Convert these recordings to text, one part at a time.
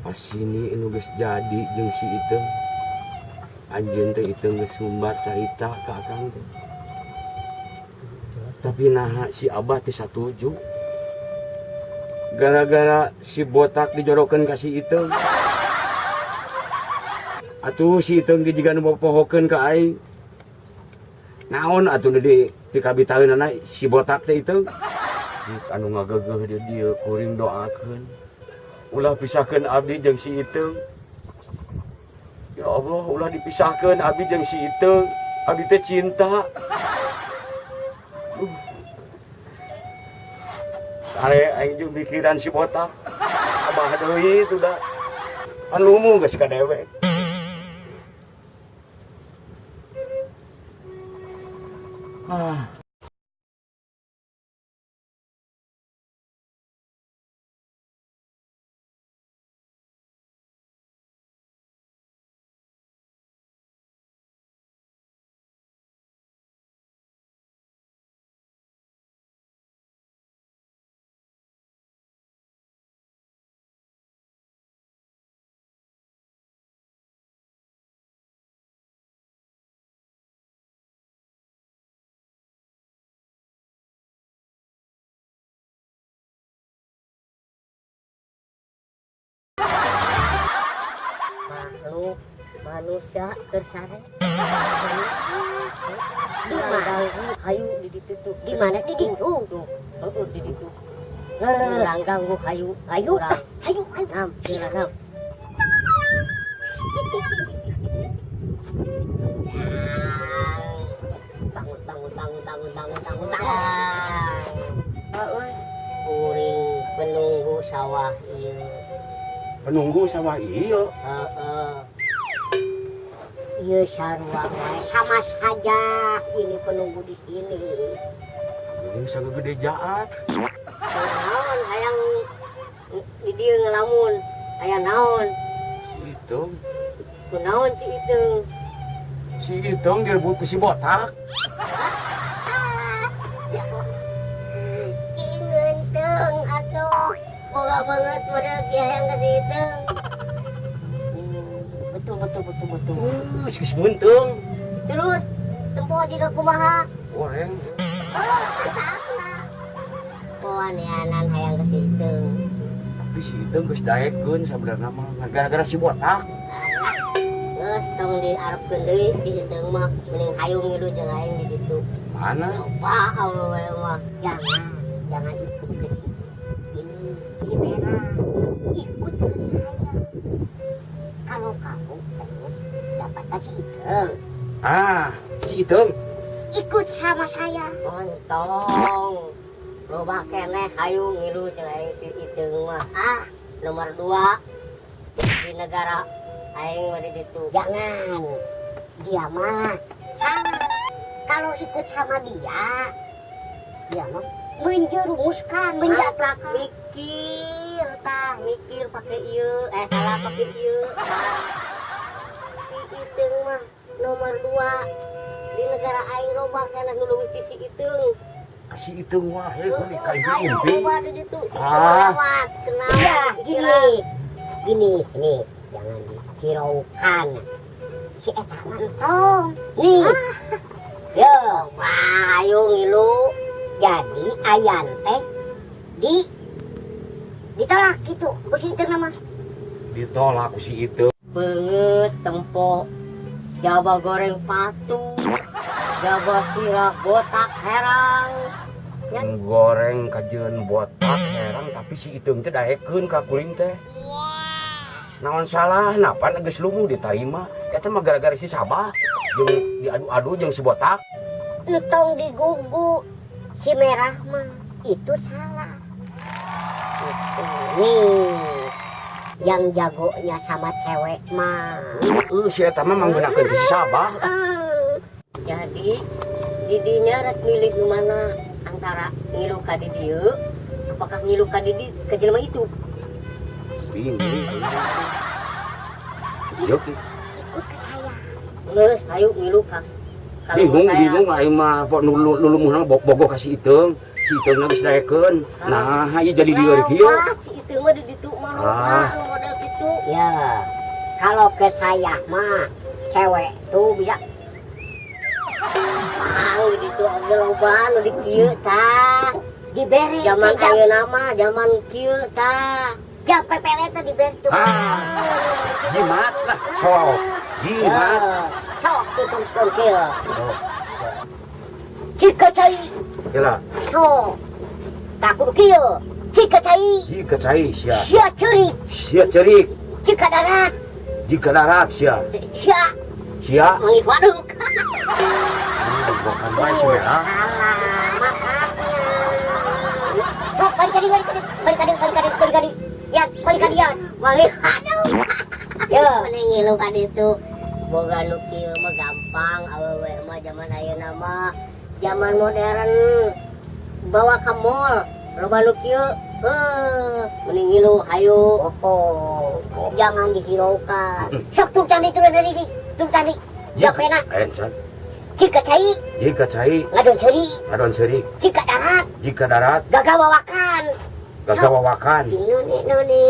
Pasini nu geus jadi jeung si Iteung. Anjeun teh Iteung geus ngumbar carita ka akang teh. Tapi naha si Abah teh satuju. Gara-gara si botak dijorokeun ka si Iteung. Atuh si Iteung ge jiga nu pohokeun ka aing. Naon atuh nu di pikabitaeunana si botak teh Iteung. Cik anu ngageugeuh di dieu kuring doakeun. Ulah pisahkeun abdi jeung si Iteung. Ya Allah, ulah dipisahkeun abdi jeung si Iteung. Abdi teh cinta. Sare aing jeung mikiran si botak. Sabah deui itu da. Pan lumu geus ka dewek. Ah. Makhluk manusia tersare. Di mana hayu di ditu tuh? Di mana di ditu? Heeh, di ditu. Urang ganggu hayu, hayu, hayu, hayu. Nam, nam. Bangun, bangun, bangun, bangun, bangun, bangun, bangun. Kuring penunggu sawah ieu. Penunggu sawah ieu? Heeh. Ieu sarua wae sama saja ini penunggu di sini. Ini sagede jaat. Naon hayang di dieu ngelamun? Aya naon? Iteung. Kunaon si Iteung? Si Iteung direbut ku si botak. Cingeunteung atuh. Boga banget model kieu hayang ka si Iteung. Betul, betul, betul, betul. Geus meunteuung. Terus tempo jiga kumaha? Goreng. Oh, mantapna. Poaneanan hayang ka si Iteung. Tapi si Iteung geus daekeun sabenerna mah gara-gara si botak. Alah, geus tong diarepkeun deui si Iteung mah, mending hayu ngilu jeung aing di ditu. Mana? Loba awewe mah. Jangan, jangan ikut ke si ini, si merah. Ikut ke saya. Kalau kamu pengen dapatkan si Iteung. Ah, si Iteung. Ikut sama saya. Ontong. Loba keneh hayu ngilu jeung aing si Iteung mah. Ah, nomor 2 di negara aing mah di ditu. Jangan. Dia mah salah. Kalau ikut sama dia, dia mah menjerumuskan, menjaplak. Mikir tah, mikir pakai ieu, salah pakai ieu. Si Iteung mah nomor 2 di negara aing loba keneh nu leuwih ti si Iteung. Si Iteung mah heuh kuring ka Ayo, impi. loba di ditu si Iteung Ah. lewat. Kenal. Ya, gini. Gini, ini jangan dihiraukan. Si eta mah entong. Nih. Yo, ayo ngilu. Jadi ayan teh ditolak gitu ku si Iteung mah. Ditolak ku si Iteung. Beungeut tempo jaba goreng patu, jaba sirah botak herang. Ya. Goreng kajeun botak herang tapi si Iteung teh daekeun ka kuring teh. Naon salah napan geus lumuh diterima. Eta mah gara-gara si Sabah jeung diadu-adu jeung si botak. Entong digugu si merah mah itu salah. Itu nih yang jagonya sama cewek mah. Heeh, si eta mah manggunakeun si Sabah. Jadi didinya rek milih nu mana antara ngilu ka di dieu apakah ngilu ka di ka jelema itu? Bingung. Yuk. Ikut ke saya. Geus, ayo ngilu ka. Kalau Bingung, saya bingung aing mah pok nulumuhna bogoh ka si Iteung. Si Iteung geus daekeun. Nah, ieu jadi lieur kieu. Lewat, si Iteung mah di ditu mah loba Ah. nu model kitu. Gitu. Ya, kalau ke saya mah cewek tuh bisa. Mau gitu oge loba nu di kieu tah. Diberi Zaman teh jam ayeuna mah zaman kieu tah. Jam PPL teh diberi tuh. Ah. Jimat lah, sok. Jimat. Ya, sok ditungkeun kieu. Sok. Jika cai Gila, sok. Tak kudu kieu. Jika cai jika cai sia. Sia ceurik, Sia cerik, jika darat jika darat sia. Sia Sia. manggih waduk. Bukan bae si merah. Alah, makanya. Sok balik ka dieu, balik ka dieu, balik ka dieu, balik ka dieu, balik ka dieu. Ya, balik ka dieu. Manggih waduk. Ya, mending ngilu ka ditu. Boga nu kieu mah gampang awewe mah zaman ayeuna mah zaman modern. Bawa ke mall, loba nu kieu. Heuh, mending ngilu hayu. Oh, jangan dihiraukan. Sok turun tadi, turun tadi, turun tadi. Ya pena, Encan. Jika cai Jika cai ngadon seuri, ngadon seuri, jika darat jika darat gagal wawakan. Gagal wawakan. Noni noni.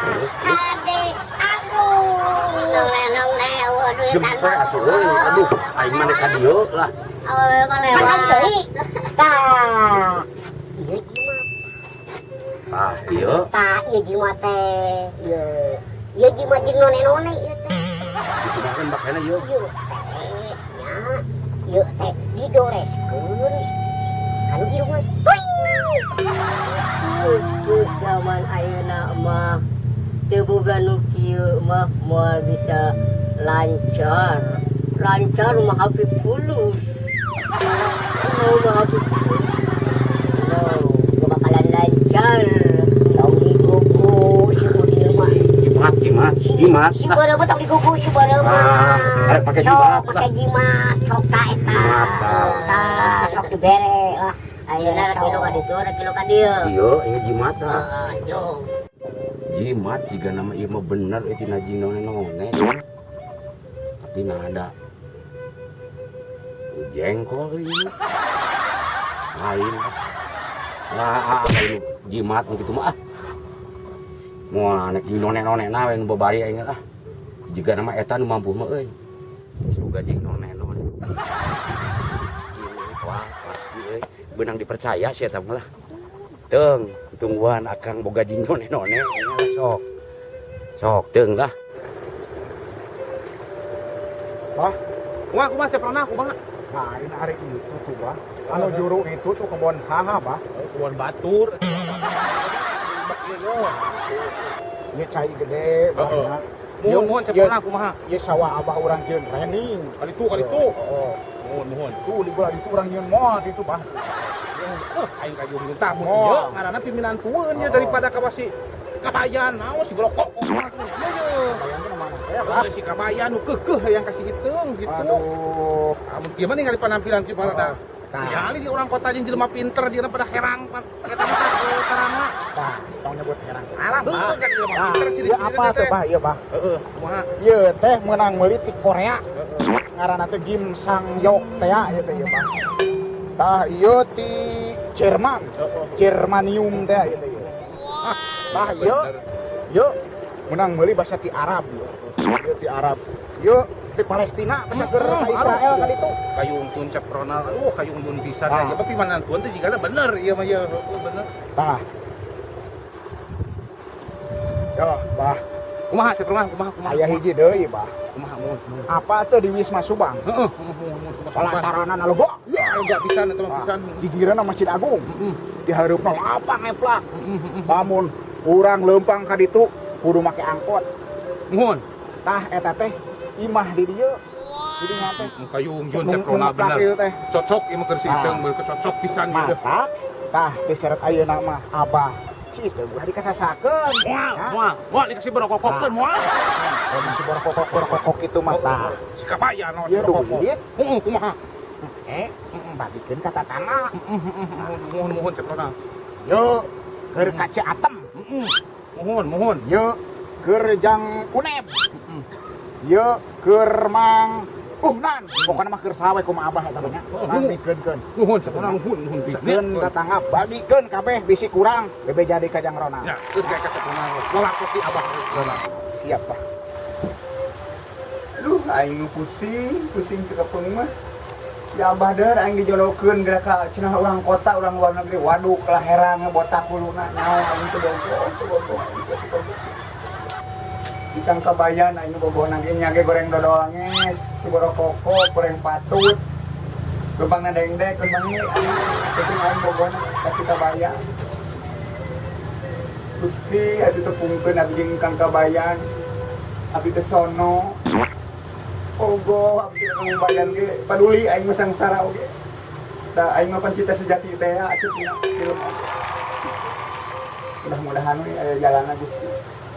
Terus, terus. Ade, aduh. Nong nong nong duitan. Jempe atuh euy. Aduh, aing mah ka dieu lah. Awewe mah Kan lewat. deui. Tah. Ieu jimat. Ah, ieu. Tah, ieu jimat teh. Ieu. Ieu jimat jeung none-none ieu teh. Dikumahakeun bakena ieu. Ieu teh nya. Ieu teh didoreskeun. Kanu irungna. Tuing. Zaman ayeuna mah teu boga nu kieu mah moal bisa lancar. Lancar mah Habib Fulus. Oh, mah Habib Fulus. No, gak bakalan lancar. Tong digugu si Udil mah. Jimat, jimat, jimat. Si bareuh mah tong digugu si bareuh mah. Ah, arek pake Sok jimat lah. Pake jimat, sok ta eta. Jimat, tah. Tah, sok dibere lah. Ayeuna rek ngilu ka ditu, rek ngilu ka dieu. Ieu, ieu jimat lah. Heeh, jong. Jimat jiga nama ieu mah bener euy tina jing none-none. Tapi nah ada jengkol euy ieu. Lain ah. Lah, ah, jimat nu kitu mah ah. Moal nek jing none-none na we nu babari aing ah. Jiga nama eta nu mampu mah euy. Geus boga jing none-none. Jimat wah pasti euy. Beunang dipercaya si eta mah lah. Teung, tungguan akang boga jing none-none sok. Sok teung lah. Bah, Kumaha kumaha ceprona kumaha? Nah, ini hari itu tuh, Bah. Anu juru itu tuh kebon saha, Bah? Kebon batur. Ieu cai gede, Bah. Heeh. Muhun muhun ceprona kumaha? Ieu sawah abah urang jeung rening. Kali itu kali itu. Heeh. Muhun muhun. Tuh di belah itu urang nyeun moal itu, Bah. Aing kayung nyun tah mun Moal. ieu ngaranna pimpinan tueun nya daripada kawasi Kabayan naon si brokok. Ieu ye. Bayangkeun mana teh, Bah. Si Kabayan nu keukeuh hayang kasih hiteung gitu. Aduh. Amun kieu mah ningali penampilan kieu pada. Tah. Ya di orang kota jeung jelema pinter jeung pada herang eta mah tarangna. Tah, tong nyebut herang. Arang, Heuh Bah. kan jelema Tah, pinter ieu ciri-cirina apa tuh, Bah? Ieu, Bah. Heeh, kumaha? Ieu teh meunang meuli ti Korea. Ngaranna teh Kim Sang Yok teh ya ieu teh ieu, Bah. Tah, ieu ti Jerman. Germanium teh ieu teh ieu. Tah, ieu ieu meunang meuli basa ti Arab ieu. Ieu ti Arab. Ieu ti Palestina basa keur ka Israel kan itu. Kayung cun cep Ronald, aduh kayung cun pisan Tah. ya. Tapi mana tuan teh jigana bener ieu mah ieu heueuh bener. Tah. Yo, Bah. Kumaha cep Ronald kumaha kumaha? Aya hiji deui, Bah. Kumaha muhun muhun. Apa tuh di Wisma Subang? Heeh, muhun muhun Subang. Pelataranana lega. Ya lega pisan eta mah pisan. Gigireunna Masjid Agung. Heeh. Di hareupna lapang eplak. Heeh heeh. Lamun urang leumpang ka ditu kudu make angkot. Muhun. Tah eta teh imah di dieu. Jadi teh. Kayung jun cep Ronald Nuplak bener. ieu teh. Cocok ieu mah keur si Tah. Iteung bener cocok pisan ieu deh. Mata tah teh seret ayeuna mah abah. Si Iteung ulah dikasasakeun. Moal, Ya. moal, moal dikasih berokokokeun moal. Kalau masih berkokok-berkokok itu mah tah. Si Kabayan naon si Ieu berokok. duit Heeh, kumaha? bagikeun ka tatangga. Heeh, heeh, muhun muhun cep Ronald. Yo keur ka Ceu Atem. Heeh. Muhun, muhun. Yo keur jang Uneb. Yo keur Mang Nan, pokona mah keur sawe kumaha abah eta nya. Mikeun-keun. Nuhun sapono nuhun nuhun pikeun tetangga bagikeun kabeh bisi kurang bebe jadi ka Jang Rona. Ya, geus ka sapono. Lolakos di abah. Siap, Pak. Duh, aing pusing, pusing sekapeung mah. Si abah deur aing dijolokeun geura ka cenah urang kota, urang luar negeri. Waduh, kelaheran botak huluna nyaho aing teu bogoh, teu bogoh. Si Kang Kabayan aing bogohna ge nya ge goreng dodol nges, si borokoko goreng patut. Gembangna dengdek, gembang ieu aing aing bogohna ka si Kabayan. Gusti atuh tepungkeun abdi jeung Kang Kabayan. Abdi teh sono. Ogo, abdi teh Kabayan ge paduli aing mah sangsara oge. Da aing mah pencipta sejati teh atuh dina film. Mudah-mudahan we aya jalanna Gusti.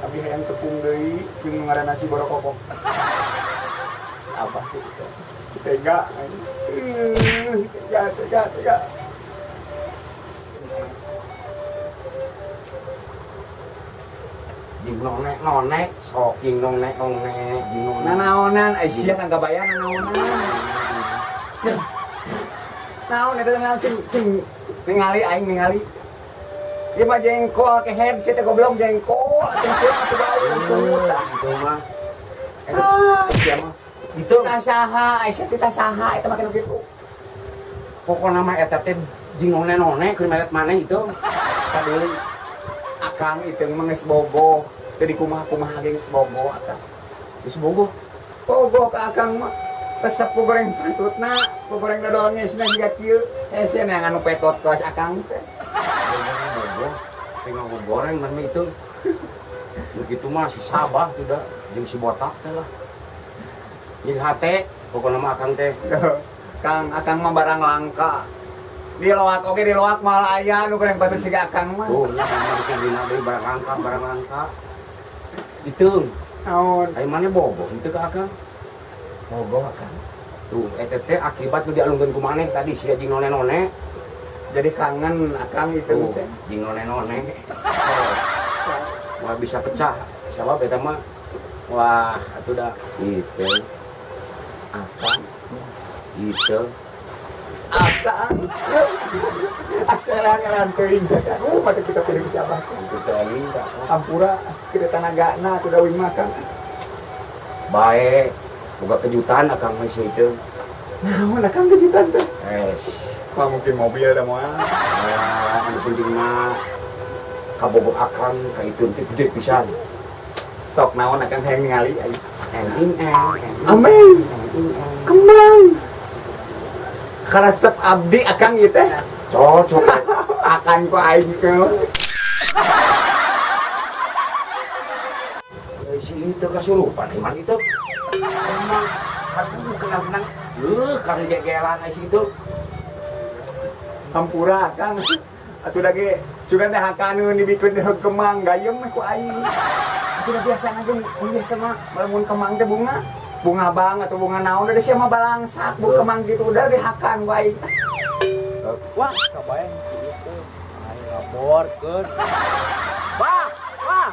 Abdi hayang tepung deui jeung ngaranna si Borokoko. Si abah teh kitu. Tega aing. Tega, tega, tega. Jeung nonek nonek sok jeung nonek nonek jeung nonek nanaonan ai sia Kang Kabayan nanaonan. Naon eta naon cing ningali aing ningali. Ieu mah jengkol kehed sia teh goblok jengkol atuh kieu atuh bau langsung tah. Itu mah. Ah, sia mah. Itu tah saha, ai sia teh saha eta mah kitu kitu. Pokona mah eta teh jeung nonek nonek keur melet maneh itu. Paduli akang iteung mah geus bogoh. Teu dikumaha-kumaha ge geus bogoh akang. Geus bogoh. Bogoh ka akang mah. Resep ku goreng patutna, ku goreng dodol ngesna jiga kieu. Hese neangan nu petot kos akang teh. Bogoh, tinggal goreng mah itu. Begitu mah si Sabah sudah jeung si botak teh lah. Jeung hate pokona mah akang teh. Kang, akang mah barang langka. Di loak oge di loak moal aya nu goreng patut siga akang mah. Tuh nya kan bisa dina deui barang langka, barang langka. Iteung. Naon? Ai maneh bogoh henteu ka akang? Bogoh akang. Tuh eta teh akibat nu dialungkeun ku maneh tadi sia jeung none-none. Jadi kangen akang itu teh. Jeung none-none. Wah bisa pecah. Sabab eta mah wah atuh da itu. Akang itu. Akang. Aseran teuing saja. Mata kita pilih si abah. Teuing ampura kita tanagana atuh da uing makan. Bae, boga kejutan akang mah si itu. Naon akang kejutan teh? Es. Wah mungkin mobil da moal. Ah, anu penting mah kabogoh akang ka itu teh gede pisan. Sok naon akang hayang ningali aing. Eng eng. Amin. Kembang. Karesep abdi akang ieu teh. Cocok. Akan ku aing ke. Si itu kasurupan iman itu. Emang aduh kenang-kenang. Kali gegelan si itu. Hampura akang. Atuh da ge sugan teh hakaneun dibikeun teh kemang gayem ku aing. Atuh da biasa ge biasa mah lamun kemang teh bunga. Bunga bang atau bunga naon da sia mah balangsak bu kemang gitu udah dihakan ku aing. Wah, kabayan si itu. Aing laporkeun. Wah, wah.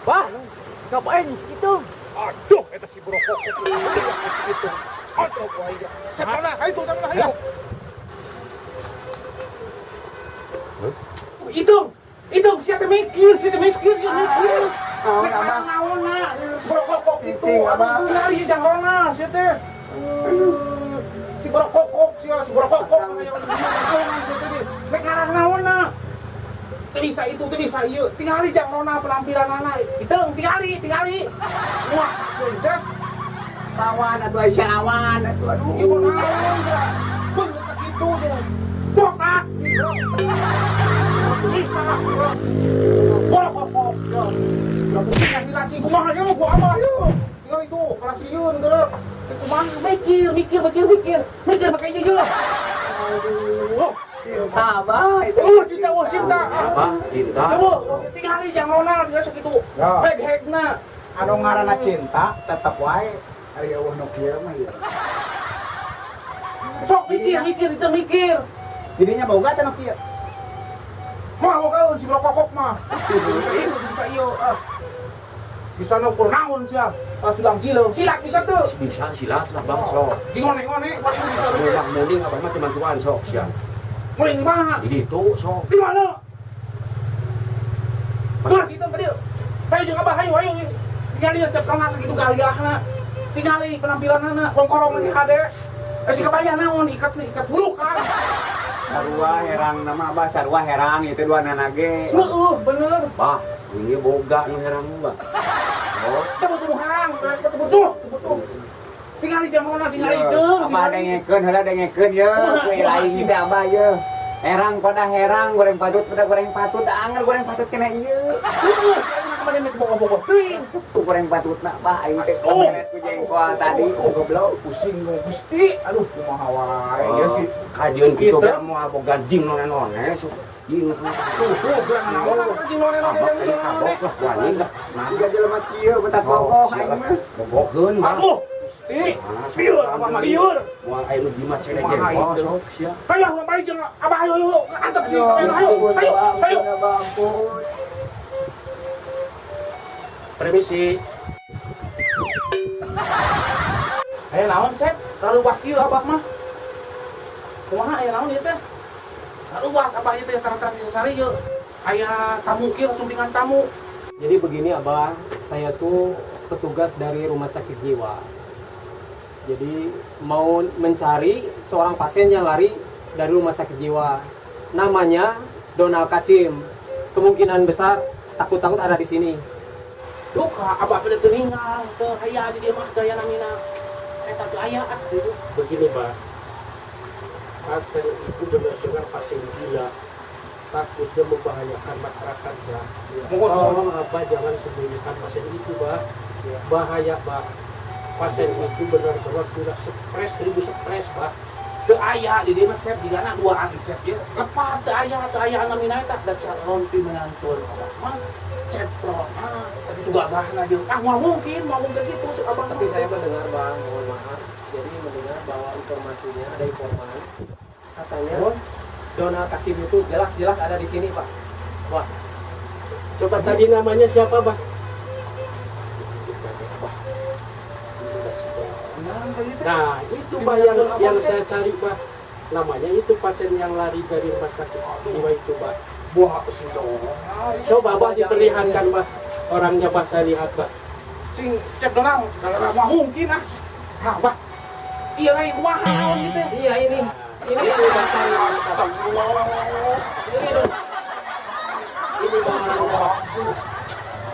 Wah, kabayan si itu. Aduh, eta si brokok. Si itu. Aduh, ku aing. Sapana, hayu sapana hayu. Hitung, hitung sia teh mikir, sia teh mikir, sia mikir. Naon abah? Naonna, si brokok itu. Abah. Ningali jang rona sia teh. Si borokokok sia, si borokokok rek ngarang naonna. Teu bisa itu, teu bisa ieu. Tingali jang rona penampilanana. Iteung tingali, tingali. Wah, sia Pawan atuh Aisyah awan atuh aduh. Ieu naon geura. Beung kitu jeung botak. Bisa. Borokokok. Kasih laci kumaha ieu ku abah ieu. Tingali tuh, kalasieun geura. Kumaha mikir, mikir, mikir, mikir. Mikir make ieu. Aduh. Cinta abah itu. Cinta, oh cinta. Abah, cinta. Eueuh, tingali jang rona geus sakitu. Heg-hegna. Anu ngaranna cinta tetep wae ari eueuh nu kieu mah ieu. Sok mikir, mikir, itu mikir. Jadinya boga teh nu kieu. Mah boga si brokokok mah. Bisa ieu, bisa ieu. Ah. Bisa ukur naon sia. Sulang cileung silat bisa teu. Bisa silat lah Bang sok. Di ngone-ngone paling bisa. Bang muning abah mah teman-teman sok sia. Muning di mana? Di ditu sok. Di mana? Terus itu tadi. Hayu jeung abah hayu hayu. Tingali cep rona sakitu galiahna. Tingali penampilanna kongkorong lagi hade. Si kebaya naon ikat nih ikat bulu kan. Sarua herang nama abah sarua herang itu dua nana ge. Heeh, bener. Bah, ini boga nu herang mah. Oh, kita butuh herang, kita butuh, butuh. Tingali jamona, tingali itu. Abah dengekeun heula dengekeun ye, we lain teh abah ye. Herang pada herang, goreng patut pada goreng patut, anger goreng patut kena ieu. Heeh, kemarin bogo-bogo. Tuh goreng patutna bah aing teh kemarin ku jengkol tadi goblok pusing Gusti. Aduh kumaha wae ieu sih. Kajeun kitu ge moal boga jing none-none sok. Jing tuh geura naon jing none-none kabok lah wani lah. Nah siga jelema kieu betat bogoh aing mah. Bogohkeun mah. Aduh Gusti. Lieur abah mah lieur. Moal aya nu jimat cene jengkol sok sia. Hayu urang balik jeung abah hayu hayu antep sih hayu hayu hayu. Permisi. Aya naon, Sep? Terlalu was ieu abah mah. Kumaha aya naon ieu teh? Terlalu was abah ieu teh terang-terang sesari ieu. Aya tamu kieu sumpingan tamu. Jadi begini abah, saya tuh petugas dari rumah sakit jiwa. Jadi mau mencari seorang pasien yang lari dari rumah sakit jiwa. Namanya Donald Kacim. Kemungkinan besar takut-takut ada di sini. Duka abah pada teu ninggal teu aya di dieu mah gaya namina eta teu aya ah gitu. Begini, Pak. Pasien itu benar-benar pasien gila. Takutnya membahayakan masyarakat, Pak. Tolong Abah jangan sembunyikan pasien itu, Pak. Bahaya, Pak. Pasien itu benar-benar sudah stres, seribu stres, Pak. Teu aya di dieu mah Cep digana duaan Cep ieu. Lepat teu aya namina eta da calon pimenantu abah mah. Cep ah, sakitu gagahna jeung ah moal mungkin gitu cek abah. Tapi saya mendengar Bang, mohon maaf. Jadi mendengar bahwa informasinya ada informan katanya Donald Kacim itu jelas-jelas ada di sini, Pak. Wah. Coba tadi namanya siapa, Bang? Nah, itu Pak yang saya cari, Pak. Namanya itu pasien yang lari dari rumah sakit jiwa itu, Pak. Wah, si Donald. Coba Pak diperlihatkan, Pak. Orangnya Pak saya lihat, Pak. Sing Cep Donald, kalau mungkin ah. Nah, Pak. Iya lain kumaha naon gitu. Iya ini. Ini yang udah cari. Astagfirullah. Ini dong. Ini Pak orang Pak.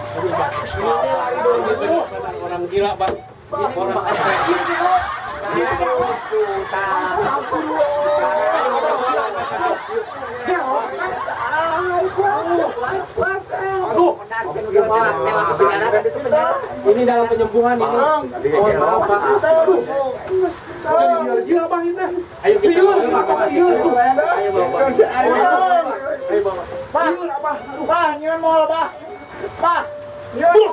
Ini Pak. Ini lari dong orang gila, Pak. Ini orang stres. Ini dalam penyembuhan ini. Mohon maaf Pak. Ayo kita ayo bawa. Ayo bawa. Pak, Pak, nyeun moal, Pak. Pak, nyeun.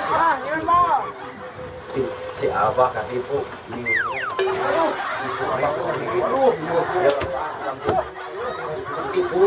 Pak, nyeun moal. Si abah katipu. Tipu.